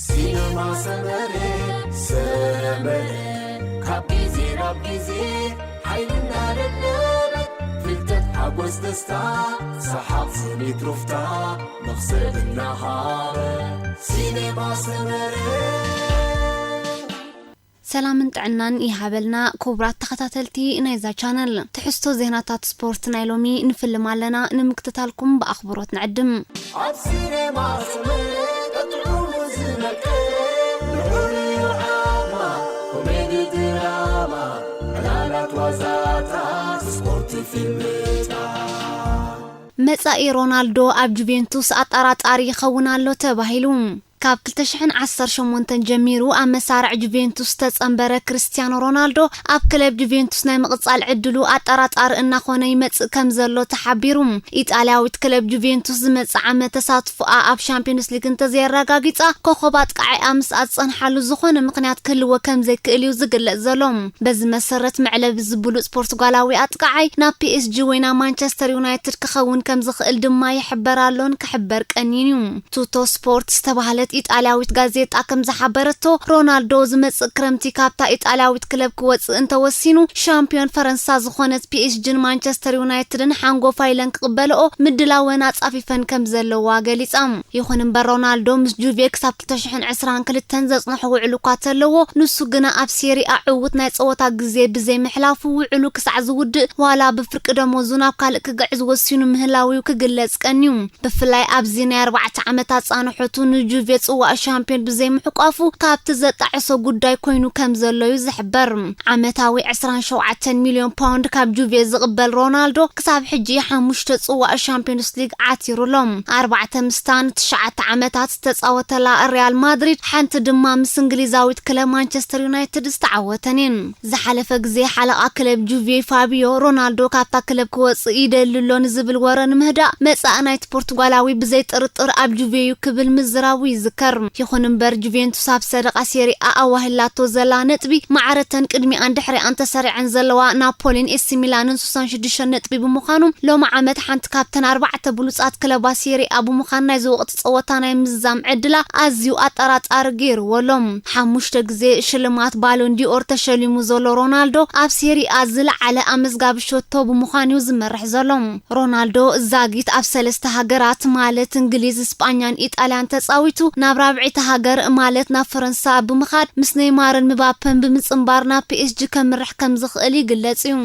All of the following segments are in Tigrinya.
ሲነማ ሰመረ፣ ሰመረ፣ ካብ ግዜ ናብ ግዜ ሓይልና ደለበ፣ ፍልጠት፣ ሓጎስ፣ ደስታ፣ ሰሓቕ፣ ስኒት፣ ሩፍታ፣ መኽሰብ እናሃበ፣ ሲነማ ሰመረ። ሰላምን ጥዕናን ይሃበልና ክቡራት ተኸታተልቲ ናይዛ ቻነል። ትሕዝቶ ዜናታት ስፖርት ናይ ሎሚ ንፍልም ኣለና፣ ንምክትታልኩም ብኣኽብሮት ንዕድም። ኣብ ሲኔማ ሰመረ ጥዑሙ ዝመቀረ፣ ንዑሪ ዓማ፣ ኮሜዲ ድራማ፣ ዕላላት ዋዛታት፣ ስፖርት ፊልምታት። መጻኢ ሮናልዶ ኣብ ጁቬንቱስ ኣጠራጣሪ ይኸውን ኣሎ ተባሂሉ። ካብ ክልተ ሽሕን ዓሰርተ ሸሞንተን ጀሚሩ ኣብ መሳርዕ ጁቬንቱስ ዝተጸንበረ ክርስቲያኖ ሮናልዶ፣ ኣብ ክለብ ጁቬንቱስ ናይ ምቕጻል ዕድሉ ኣጠራጣሪ እናኾነ ይመጽእ ከም ዘሎ ተሓቢሩ። ኢጣልያዊት ክለብ ጁቬንቱስ ዝመጽእ ዓመት ተሳትፎኣ ኣብ ሻምፒዮንስ ሊግ እንተዘየረጋጊጻ፣ ኮኸብ ኣጥቃዓኣ ምስኣ ዝጸንሓሉ ዝኾነ ምኽንያት ክህልዎ ከም ዘይክእል እዩ ዝግለጽ ዘሎ። በዚ መሰረት፣ መዕለቢ እዚ ብሉጽ ፖርቱጋላዊ ኣጥቃዓይ ናብ ፒ ኤስ ጂ ወይ ናብ ማንቸስተር ዩናይትድ ክኸውን ከም ዝኽእል ድማ ይሕበር ኣሎን ክሕበር ቀኒን እዩ። ቱቶ ስፖርት ዝተባህለት ኢጣልያዊት ጋዜጣ ከም ዝሓበረቶ፣ ሮናልዶ ዝመጽእ ክረምቲ ካብታ ኢጣልያዊት ክለብ ክወጽእ እንተወሲኑ፣ ሻምፒዮን ፈረንሳ ዝኾነት ፒ ኤስ ጂን ማንቸስተር ዩናይትድን ሓንጎፋይ ኢለን ክቕበልኦ ምድላወን ኣጻፊፈን ከም ዘለዋ ገሊጻ። ይኹን እምበር፣ ሮናልዶ ምስ ጁቬ ክሳብ ክልተ ሽሕን ዕስራን ክልተን ዘጽንሖ ውዕል እኳ ተለዎ፣ ንሱ ግና ኣብ ሴሪኣ ዕዉት ናይ ጸወታ ግዜ ብዘይምሕላፉ፣ ውዕሉ ክሳዕ ዝውድእ ዋላ ብፍርቂ ደሞዙ ናብ ካልእ ክግዕዝ ወሲኑ ምህላው እዩ ክግለጽ ቀንዩ። ብፍላይ ኣብዚ ናይ ኣርባዕተ ዓመታት ጻንሖቱ ንጁቬ ጽዋእ ሻምፒዮን ብዘይምሕቋፉ ካብቲ ዘጣዕሶ ጉዳይ ኮይኑ ከም ዘሎ እዩ ዝሕበር። ዓመታዊ ዕስራን ሸውዓተን ሚልዮን ፓውንድ ካብ ጁቬ ዝቕበል ሮናልዶ ክሳብ ሕጂ ሓሙሽተ ጽዋእ ሻምፒዮንስ ሊግ ዓቲሩ ኣሎ። ኣርባዕተ ምስታን ትሽዓተ ዓመታት ዝተጻወተላ ሪያል ማድሪድ፣ ሓንቲ ድማ ምስ እንግሊዛዊት ክለብ ማንቸስተር ዩናይትድ ዝተዓወተን እየን። ዝሓለፈ ግዜ ሓለቓ ክለብ ጁቬ ፋቢዮ ሮናልዶ ካብታ ክለብ ክወጽእ ይደሊ ኣሎ ንዝብል ወረ ንምህዳእ፣ መጻኢ ናይቲ ፖርቱጋላዊ ብዘይ ጥርጥር ኣብ ጁቬ እዩ ክብል ምዝራቡ ይዝከር። ይኹን እምበር፣ ጁቬንቱስ ኣብ ሰደቓ ሴሪኣ ኣዋሂላቶ ዘላ ነጥቢ፣ ማዕረተን ቅድሚኣን ድሕሪኣን ተሰሪዐን ዘለዋ ናፖሊን ኤሲ ሚላንን ስሳን ሽዱሽተ ነጥቢ ብምዃኑ፣ ሎሚ ዓመት ሓንቲ ካብተን ኣርባዕተ ብሉጻት ክለባት ሴሪኣ ብምዃን፣ ናይዚ ወቕቲ ጸወታ ናይ ምዝዛም ዕድላ ኣዝዩ ኣጠራጣሪ ገይርዎ ኣሎ። ሓሙሽተ ግዜ ሽልማት ባሎን ዲኦር ተሸሊሙ ዘሎ ሮናልዶ፣ ኣብ ሴሪኣ ዝለዓለ ኣመዝጋቢ ሸቶ ብምዃን እዩ ዝመርሕ ዘሎ። ሮናልዶ ዛጊት ኣብ ሰለስተ ሃገራት ማለት እንግሊዝ፣ ስጳኛን ኢጣልያን ተጻዊቱ፣ ናብ ራብዐይቲ ሃገር ማለት ናብ ፈረንሳ ብምኻድ፣ ምስ ኔይማርን ምባፐን ብምጽንባር ናብ ፒ ኤስ ጂ ከምርሕ ከም ዝኽእል ይግለጽ እዩ።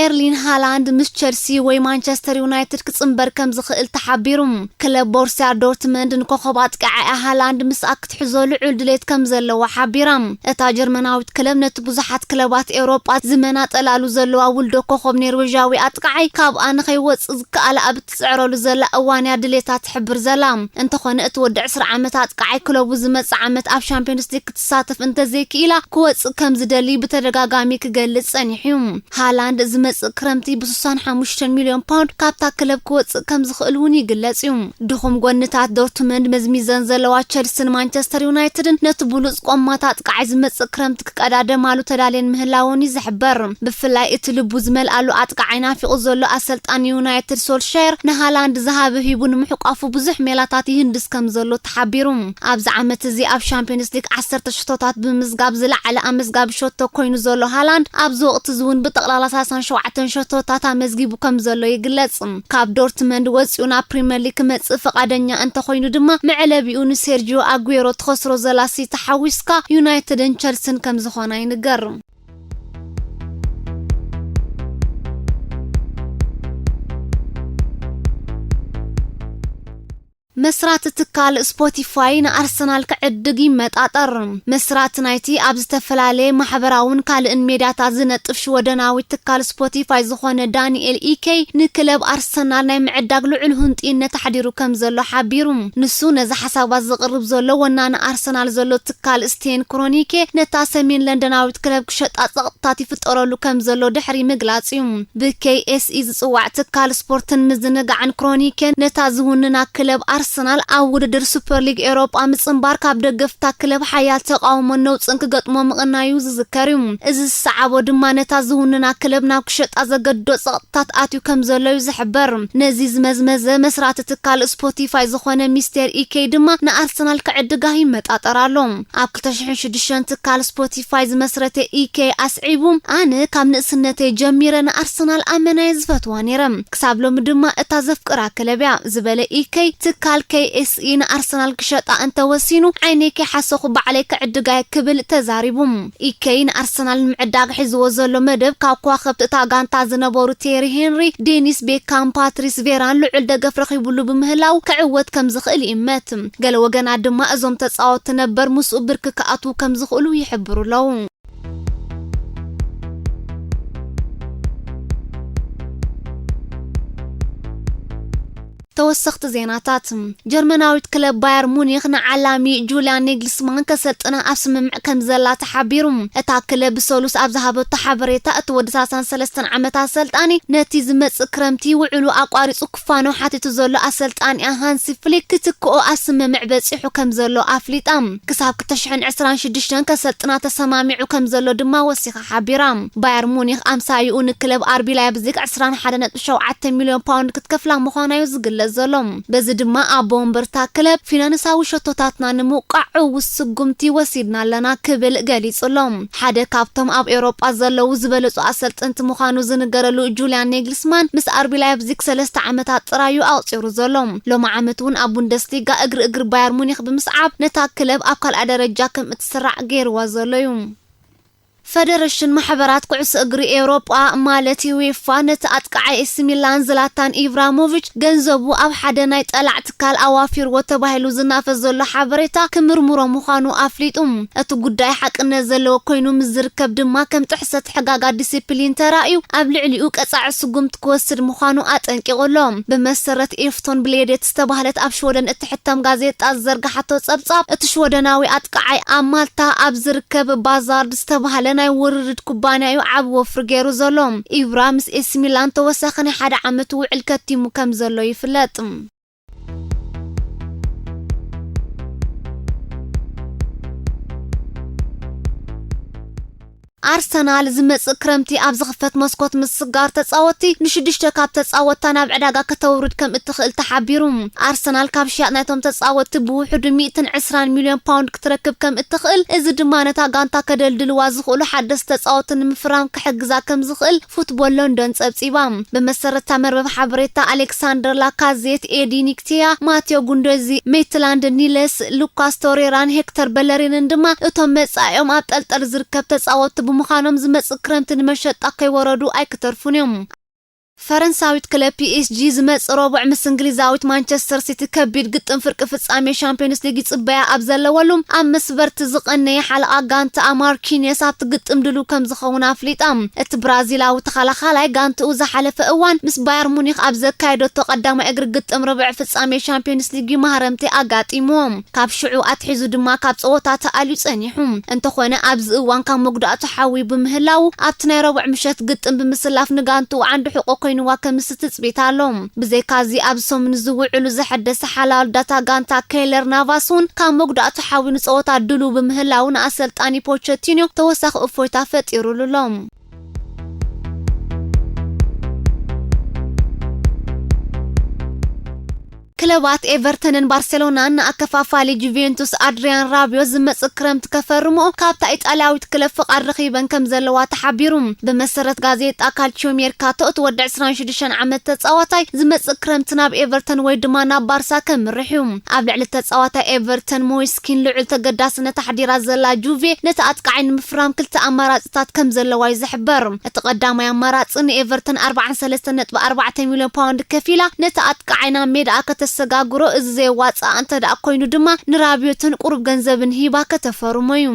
ኤርሊን ሃላንድ ምስ ቸልሲ ወይ ማንቸስተር ዩናይትድ ክጽንበር ከም ዝኽእል ተሓቢሩ። ክለብ ቦርሲያ ዶርትመንድ ንኮኸብ ኣጥቃዓያ ሃላንድ ምስኣ ክትሕዞ ልዑል ድሌት ከም ዘለዋ ሓቢራ። እታ ጀርመናዊት ክለብ ነቲ ብዙሓት ክለባት ኤውሮጳ ዝመናጠላሉ ዘለዋ ውልዶ ኮኸብ ኔርዌዥያዊ ኣጥቃዓይ ካብኣ ንኸይወጽእ ዝከኣለ ኣብ እትጽዕረሉ ዘላ እዋን እያ ድሌታ ትሕብር ዘላ። እንተኾነ፣ እቲ ወዲ ዕስራ ዓመት ኣጥቃዓይ ክለቡ ዝመጽእ ዓመት ኣብ ሻምፒዮንስ ሊግ ክትሳተፍ እንተዘይክኢላ ክወጽእ ከም ዝደሊ ብተደጋጋሚ ክገልጽ ጸኒሑ እዩ። ሃላንድ ዝመጽእ ክረምቲ ብ ስሳን ሓሙሽተን ሚልዮን ፓውንድ ካብታ ክለብ ክወጽእ ከም ዝኽእል እውን ይግለጽ እዩ። ድኹም ጎንታት ዶርትመንድ መዝሚዘን ዘለዋ ቸልስን ማንቸስተር ዩናይትድን ነቲ ብሉጽ ቆማት ኣጥቃዓይ ዝመጽእ ክረምቲ ክቀዳደማሉ ተዳልየን ምህላወን እዩ ዝሕበር። ብፍላይ እቲ ልቡ ዝመልኣሉ ኣጥቃዓይ ናፊቑ ዘሎ ኣሰልጣኒ ዩናይትድ ሶልሻየር ንሃላንድ ዝሃበ ሂቡ ንምሕቋፉ ብዙሕ ሜላታት ይህንድስ ከም ዘሎ ተሓቢሩ። ኣብዚ ዓመት እዚ ኣብ ሻምፒዮንስ ሊግ ዓሰርተ ሸቶታት ብምዝጋብ ዝለዓለ ኣመዝጋቢ ሸቶ ኮይኑ ዘሎ ሃላንድ፣ ኣብዚ ወቕቲ እዚ እውን ብጠቕላላ ሰላሳን ሸውዓተን ሸቶታት ኣመዝጊቡ ከም ዘሎ ይግለጽ። ካብ ዶርትመንድ ወጺኡ ናብ ፕሪምየር ሊግ ክመጽእ ፍቓደኛ እንተኾይኑ ድማ፣ መዕለቢኡ ንሴርጂዮ ኣጉዌሮ ትኸስሮ ዘላ ሲቲ ሓዊስካ ዩናይትድን ቸልስን ከም ዝኾና ይንገር። መስራቲ ትካል ስፖቲፋይ ንኣርሰናል ክዕድግ ይመጣጠር። መስራቲ ናይቲ ኣብ ዝተፈላለየ ማሕበራውን ካልእን ሜዳታት ዝነጥፍ ሽወደናዊ ትካል ስፖቲፋይ ዝኾነ ዳንኤል ኢኬይ፣ ንክለብ ኣርሰናል ናይ ምዕዳግ ልዑል ህንጥይነት ኣሕዲሩ ከም ዘሎ ሓቢሩ። ንሱ ነዚ ሓሳባት ዘቕርብ ዘሎ፣ ወናኒ ኣርሰናል ዘሎ ትካል ስቴን ክሮኒኬ ነታ ሰሜን ለንደናዊት ክለብ ክሸጣ ጸቕጥታት ይፍጠረሉ ከም ዘሎ ድሕሪ ምግላጽ እዩ። ብ ኬ ኤስ ኢ ዝጽዋዕ ትካል ስፖርትን ምዝንጋዕን ክሮኒኬ ነታ ዝውንና ክለብ ኣርሰናል ኣብ ውድድር ሱፐር ሊግ ኤውሮጳ ምጽንባር ካብ ደገፍታ ክለብ ሓያል ተቓውሞን ነውጽን ክገጥሞ ምቕናዩ ዝዝከር እዩ። እዚ ዝሰዓቦ ድማ ነታ ዝውንና ክለብ ናብ ክሸጣ ዘገድዶ ጸቕጥታት ኣትዩ ከም ዘሎ እዩ ዝሕበር። ነዚ ዝመዝመዘ መስራቲ ትካል ስፖቲፋይ ዝኾነ ሚስተር ኢኬይ ድማ ንኣርሰናል ክዕድጋ ይመጣጠር ኣሎ። ኣብ ክልተ ሽሕን ሽዱሽተን ትካል ስፖቲፋይ ዝመስረተ ኢኬይ ኣስዒቡ፣ ኣነ ካብ ንእስነተይ ጀሚረ ንኣርሰናል ኣመናየ ዝፈትዋ ነይረ። ክሳብ ሎሚ ድማ እታ ዘፍቅራ ክለብ እያ ዝበለ ኢኬይ፣ ትካል ኬኤስኢ ንኣርሰናል ክሸጣ እንተወሲኑ ዓይነይ ከይሓሰኹ ባዕለይ ክዕድጋ እየ ክብል ተዛሪቡ። ኢኬይ ንኣርሰናል ንምዕዳግ ሒዝዎ ዘሎ መደብ ካብ ከዋኽብቲ እታ ጋንታ ዝነበሩ ቴሪ ሄንሪ፣ ዴኒስ ቤካም፣ ፓትሪስ ቬራን ልዑል ደገፍ ረኺቡሉ ብምህላው ክዕወት ከም ዝኽእል ይእመት። ገለ ወገናት ድማ እዞም ተጻወትቲ ነበር ምስኡ ብርኪ ክኣትዉ ከም ዝኽእሉ ይሕብሩ ኣለዉ። ተወሰኽቲ ዜናታት። ጀርመናዊት ክለብ ባየር ሙኒኽ ንዓላሚ ጁልያን ኔግልስማን ከሰልጥና ኣብ ስምምዕ ከም ዘላ ተሓቢሩ። እታ ክለብ ብሰሉስ ኣብ ዝሃበቶ ሓበሬታ፣ እቲ ወዲ ሰላሳን ሰለስተን ዓመት ኣሰልጣኒ ነቲ ዝመጽእ ክረምቲ ውዕሉ ኣቋሪጹ ክፋኖ ሓቲቱ ዘሎ ኣሰልጣኒኣ ሃንሲ ፍሊክ ክትክኦ ኣብ ስምምዕ በጺሑ ከም ዘሎ ኣፍሊጣ። ክሳብ ክልተ ሽሕን ዕስራን ሽዱሽተን ከሰልጥና ተሰማሚዑ ከም ዘሎ ድማ ወሲኻ ሓቢራ። ባየር ሙኒኽ ኣምሳይኡ ንክለብ ኣርቢ ላይፕዚግ ዕስራን ሓደን ነጥቢ ሸውዓተ ሚልዮን ፓውንድ ክትከፍላ ምዃና'ዩ ዝግለጽ ዘሎ። በዚ ድማ ኣቦ ወንበርታ ክለብ ፊናንሳዊ ሸቶታትና ንምውቃዕ ዕዉት ስጉምቲ ወሲድና ኣለና ክብል ገሊጹ ኣሎ። ሓደ ካብቶም ኣብ ኤውሮጳ ዘለዉ ዝበለጹ ኣሰልጠንቲ ምዃኑ ዝንገረሉ ጁልያን ኔግልስማን ምስ ኣርቢ ላይፕዚግ ሰለስተ ዓመታት ጥራዩ ኣቑጺሩ ዘሎ። ሎሚ ዓመት እውን ኣብ ቡንደስሊጋ እግሪ እግሪ ባየር ሙኒኽ ብምስዓብ ነታ ክለብ ኣብ ካልኣይ ደረጃ ከም እትስራዕ ገይርዋ ዘሎ እዩ። ፈደረሽን ማሕበራት ኩዕሶ እግሪ ኤውሮጳ ማለት ዩዌፋ ነቲ ኣጥቃዓይ ኤሲ ሚላን ዝላታን ኢብራሞቪች ገንዘቡ ኣብ ሓደ ናይ ጠላዕ ትካል ኣዋፊርዎ ተባሂሉ ዝናፈስ ዘሎ ሓበሬታ ክምርምሮ ምዃኑ ኣፍሊጡ። እቲ ጉዳይ ሓቅነት ዘለዎ ኮይኑ ምስ ዝርከብ ድማ ከም ጥሕሰት ሕጋጋት ዲሲፕሊን ተራእዩ ኣብ ልዕሊኡ ቀጻዒ ስጉምቲ ክወስድ ምዃኑ ኣጠንቂቑ ኣሎ። ብመሰረት ኤፍቶን ብሌዴት ዝተባህለት ኣብ ሽወደን እትሕተም ጋዜጣ ዝዘርግሓቶ ጸብጻብ፣ እቲ ሽወደናዊ ኣጥቃዓይ ኣብ ማልታ ኣብ ዝርከብ ባዛርድ ዝተባህለ ናይ ውርርድ ኩባንያ እዩ ዓቢ ወፍሪ ገይሩ ዘሎ። ኢብራ ምስ ኤሲ ሚላን ተወሳኺ ናይ ሓደ ዓመት ውዕል ከቲሙ ከም ዘሎ ይፍለጥ። ኣርሰናል ዝመጽእ ክረምቲ ኣብ ዝኽፈት መስኮት ምስጋር ተጻወትቲ ንሽዱሽተ ካብ ተጻወትታ ናብ ዕዳጋ ከተውርድ ከም እትኽእል ተሓቢሩ። ኣርሰናል ካብ ሽያጥ ናይቶም ተጻወትቲ ብውሕዱ ሚእትን ዕስራን ሚልዮን ፓውንድ ክትረክብ ከም እትኽእል፣ እዚ ድማ ነታ ጋንታ ከደልድልዋ ዝኽእሉ ሓደስቲ ተጻወትቲ ንምፍራም ክሕግዛ ከም ዝኽእል ፉትቦል ሎንዶን ጸብጺባ። ብመሰረታ መርበብ ሓበሬታ ኣሌክሳንደር ላካዜት፣ ኤዲ ኒክቲያ፣ ማቴዮ ጉንዶዚ፣ ሜትላንድ ኒለስ፣ ሉካስ ቶሬራን ሄክተር በለሪንን ድማ እቶም መጻኢኦም ኣብ ጠልጠል ዝርከብ ተጻወትቲ ብምዃኖም ዝመጽእ ክረምቲ ንመሸጣ ከይወረዱ ኣይክተርፉን እዮም። ፈረንሳዊት ክለብ ፒኤስጂ ዝመጽእ ረቡዕ ምስ እንግሊዛዊት ማንቸስተር ሲቲ ከቢድ ግጥም ፍርቂ ፍጻሜ ሻምፒዮንስ ሊግ ይጽበያ ኣብ ዘለወሉ፣ ኣብ መስበርቲ ዝቐነየ ሓለቓ ጋንታ ማርኪኒየስ ኣብቲ ግጥም ድሉው ከም ዝኸውን ኣፍሊጣ። እቲ ብራዚላዊ ተኸላኻላይ ጋንትኡ ዝሓለፈ እዋን ምስ ባየር ሙኒክ ኣብ ዘካየደቶ ቀዳማይ እግሪ ግጥም ርብዒ ፍጻሜ ሻምፒዮንስ ሊግ እዩ ማህረምቲ ኣጋጢምዎ። ካብ ሽዑ ኣትሒዙ ድማ ካብ ጸወታ ተኣልዩ ጸኒሑ። እንተኾነ ኣብዚ እዋን ካብ መጉዳእቱ ሓውዩ ብምህላው ኣብቲ ናይ ረቡዕ ምሸት ግጥም ብምስላፍ ንጋንትኡ ዓንዲ ሕቆ ኮይንዋ ከምዝስቲ ትጽቢት ኣሎ። ብዘይካዚ ኣብዚ ሰሙን ዝውዕሉ ዘሐደሰ ሓላል ዳታ ጋንታ ኬይለር ናቫስ እውን ካብ መጉዳእቱ ሓውዩ ንጸወታ ድሉው ብምህላው ንኣሰልጣኒ ፖቸቲኖ ተወሳኺ እፎይታ ፈጢሩሉ ኣሎ። ክለባት ኤቨርተንን ባርሴሎናን ንኣከፋፋሊ ጁቬንቱስ ኣድሪያን ራቢዮ ዝመጽእ ክረምቲ ከፈርምኦ ካብታ ኢጣልያዊት ክለብ ፍቓድ ረኺበን ከም ዘለዋ ተሓቢሩ። ብመሰረት ጋዜጣ ካልቺዮ ሜርካቶ፣ እቲ ወዲ ዕስራን ሽዱሽተን ዓመት ተጻዋታይ ዝመጽእ ክረምቲ ናብ ኤቨርተን ወይ ድማ ናብ ባርሳ ከምርሕ እዩ። ኣብ ልዕሊ ተጻዋታይ ኤቨርተን ሞይስኪን ልዑል ተገዳስነት ኣሕዲራ ዘላ ጁቬ ነቲ ኣጥቃዓይ ንምፍራም ክልተ ኣማራጺታት ከም ዘለዋ እዩ ዝሕበር። እቲ ቀዳማይ ኣማራጺ ንኤቨርተን ኣርባዓን ሰለስተን ነጥቢ ኣርባዕተ ሚልዮን ፓውንድ ከፊላ ነቲ ኣጥቃዓይ ናብ ሜዳኣ ከተሰጋግሮ፣ እዚ ዘየዋጽኣ እንተ ደኣ ኮይኑ ድማ ንራቢዮትን ቁሩብ ገንዘብን ሂባ ከተፈርሞ እዩ።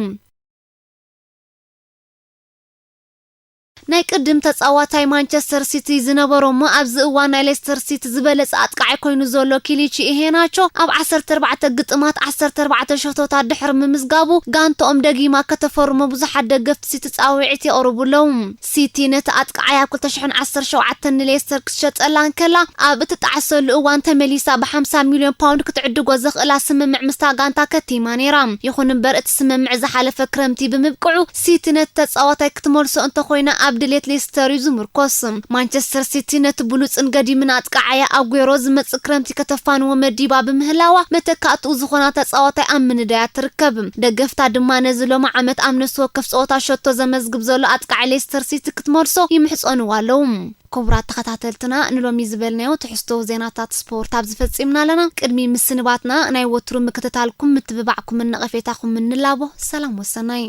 ናይ ቅድም ተጻዋታይ ማንቸስተር ሲቲ ዝነበሮ እሞ ኣብዚ እዋን ናይ ሌስተር ሲቲ ዝበለጸ ኣጥቃዓይ ኮይኑ ዘሎ ኪሊቺ ኢሄናቾ ኣብ ዓሰርተ ኣርባዕተ ግጥማት ዓሰርተ ኣርባዕተ ሸቶታት ድሕሪ ምምዝጋቡ ጋንታኦም ደጊማ ከተፈርሞ ብዙሓት ደገፍቲ ሲቲ ጻውዒት የቕርቡ ኣለዉ። ሲቲ ነቲ ኣጥቃዓይ ኣብ ክልተ ሽሕን ዓሰርተ ሸውዓተን ንሌስተር ክትሸጠላ እንከላ ኣብ እትጣዕሰሉ እዋን ተመሊሳ ብ ሓምሳ ሚልዮን ፓውንድ ክትዕድጎ ዘኽእላ ስምምዕ ምስታ ጋንታ ከቲማ ነይራ። ይኹን እምበር እቲ ስምምዕ ዝሓለፈ ክረምቲ ብምብቅዑ ሲቲ ነቲ ተጻዋታይ ክትመልሶ እንተኾይና ኣብ ድሌት ሌስተር እዩ ዝምርኮስ። ማንቸስተር ሲቲ ነቲ ብሉጽን ገዲምን ኣጥቃዓያ ኣጉሮ ዝመጽእ ክረምቲ ከተፋንዎ መዲባ ብምህላዋ መተካእትኡ ዝኾና ተጻዋታይ ኣብ ምንዳያ ትርከብ። ደገፍታ ድማ ነዚ ሎሚ ዓመት ኣብ ነፍሲ ወከፍ ጸወታ ሸቶ ዘመዝግብ ዘሎ ኣጥቃዓይ ሌስተር ሲቲ ክትመልሶ ይምሕጸንዋ ኣለዉ። ክቡራት ተኸታተልትና ንሎሚ ዝበልናዮ ትሕዝቶ ዜናታት ስፖርት ኣብዚ ፈጺምና ኣለና። ቅድሚ ምስንባትና ናይ ወትሩ ምክትታልኩም ምትብባዕኩምን ነቐፌታኹምን ንላቦ። ሰላም ወሰናይ።